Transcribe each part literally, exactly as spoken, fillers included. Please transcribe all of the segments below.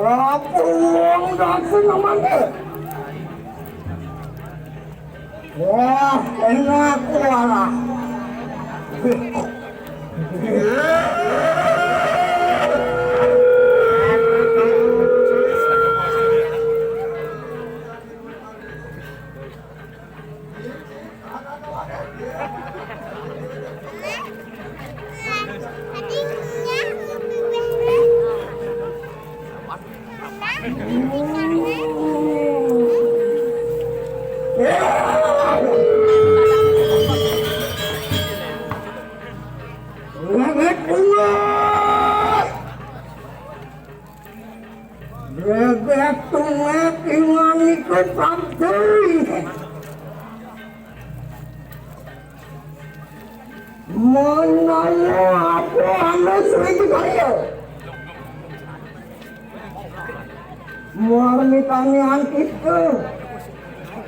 Apa wong tak seneng mati? Wah, enak wala. Bebek tuwek iman iku pabrik. Menawa apa anu suwi kaya. Marmitane antiku.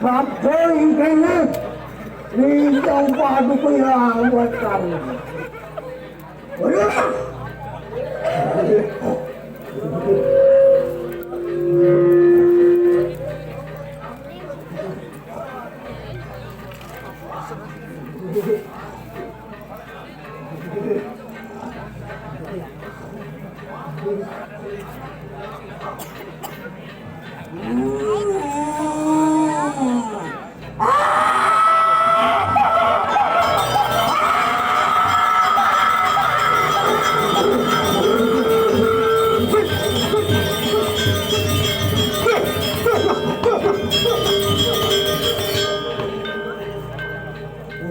Kabeh ingkene. Lintang padu kuwi anggotan.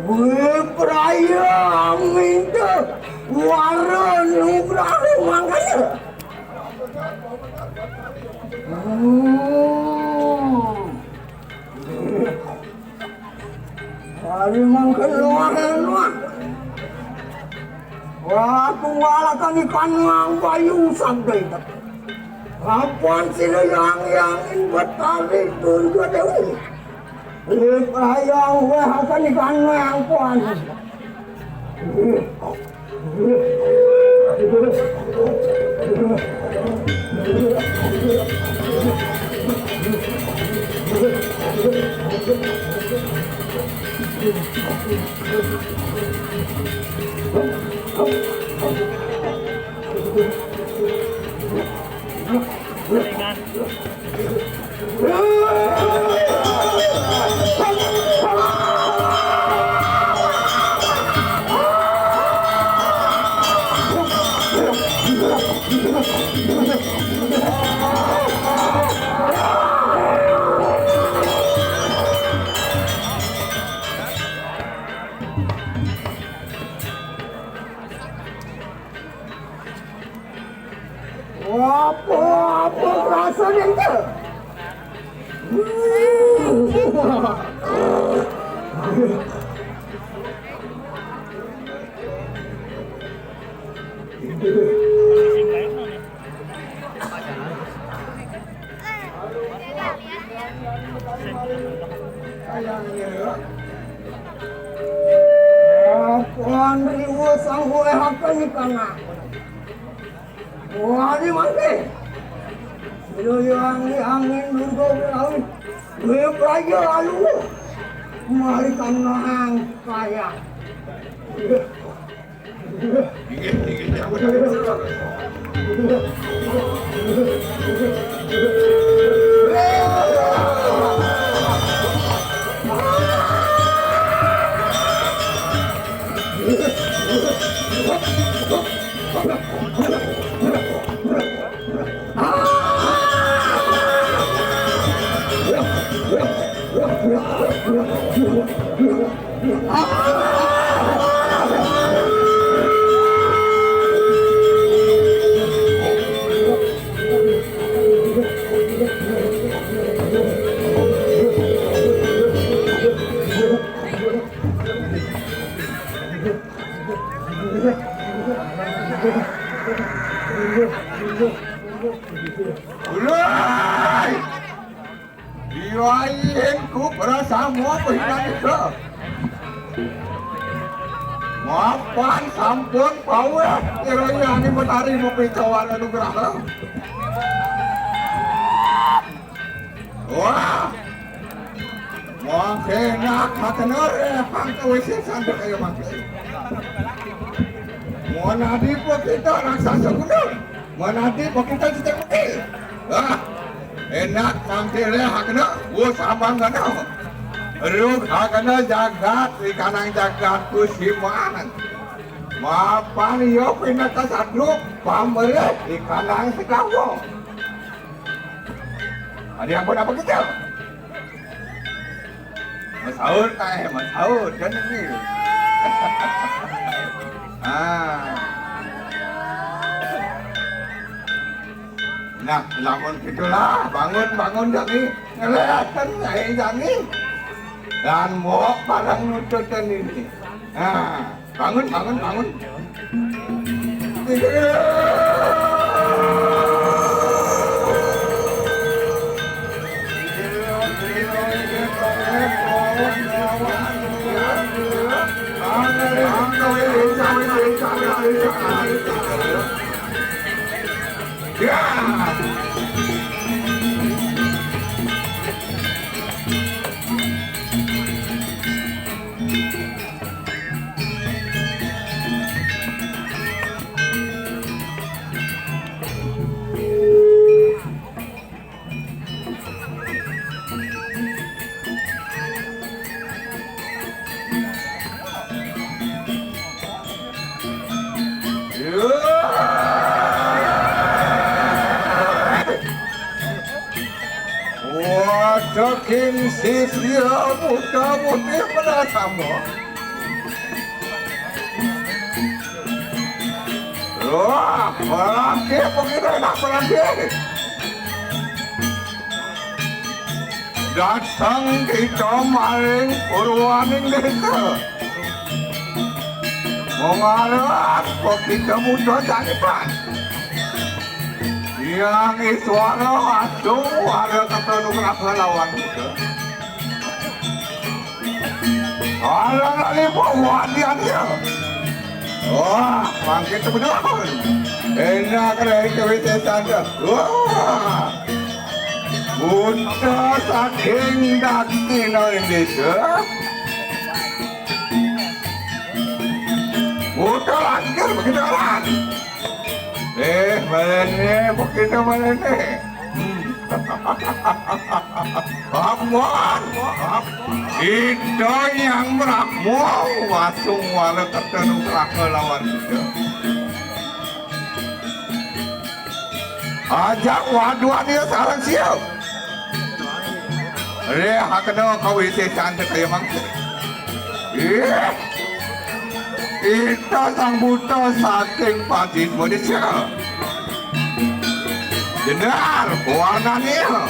Wih, praya minta wara nugrahe mangkane. Hmm. Hari mangkene wah, wah. Wah, tunggalaken ikan nang bayu sabda itu. Kapan sira yang yang Betari Durga Dewi? Lik layang weh akan ikan nang kuan. Kuan riwa sang oleh apa ni kana? Wah, di mangke. Sira yang di angin durga belawi. Dua pelajar lalu. Mari kana kaya. Ulai! Iwain ku berasa mau kehilangan itu. Mapan sampun paweh, kiranya ini menari mau picawan anugerah. Wah, mangke nak matenor, eh, pangkawis sandok ayo mangke. Mau nadi po kita raksasa gunung, mau nadi po kita cicak putih. Wah, enak mangke leh hakna, wo samang kana. Ruk hakna jagat, ikanang jagat kusiman. Mapan iyo pinaka saduk, pamrih ikanang sedawa. Ada yang pun apa kita? Masaur kae, masaur, kan ini. Ah. Nah, lamun gitulah, bangun, bangun, Jangi. Ngeliatan, eh, Jangi. Dan mau barang nututan ini. Nah. Bangun, bangun, bangun. Waduh, king sisira muda-mudi pada sama. Wah, perangke, begitu enak perangke. Datang kita maring purwaning desa. Mengarep kita muda janipan. Yang iswara aduh, ada kata nugrah lawan kita. Ala lali bawa dia dia. Wah, bangkit betul. Enak deh, kewitesan deh. Wah. Buta saking daging Indonesia. Buta langkir begitu orang. Eh, malene, begitu malene. Hmm. Aman. Ida yang Brahma wasung wala ketenu neraka lawan ida. Ajak waduan dia sarang siap. Rehakna kawisésan teka ya mangké. Ih, kita sang buta saking pajit manusia. Benar, warnanya.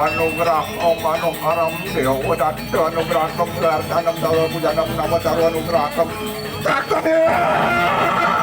Anugerah Om Anu Haram Dewa Datu, anugerah Kembar Tanam Dawa Bujana Nama Dawa, anugerah Kem Takut.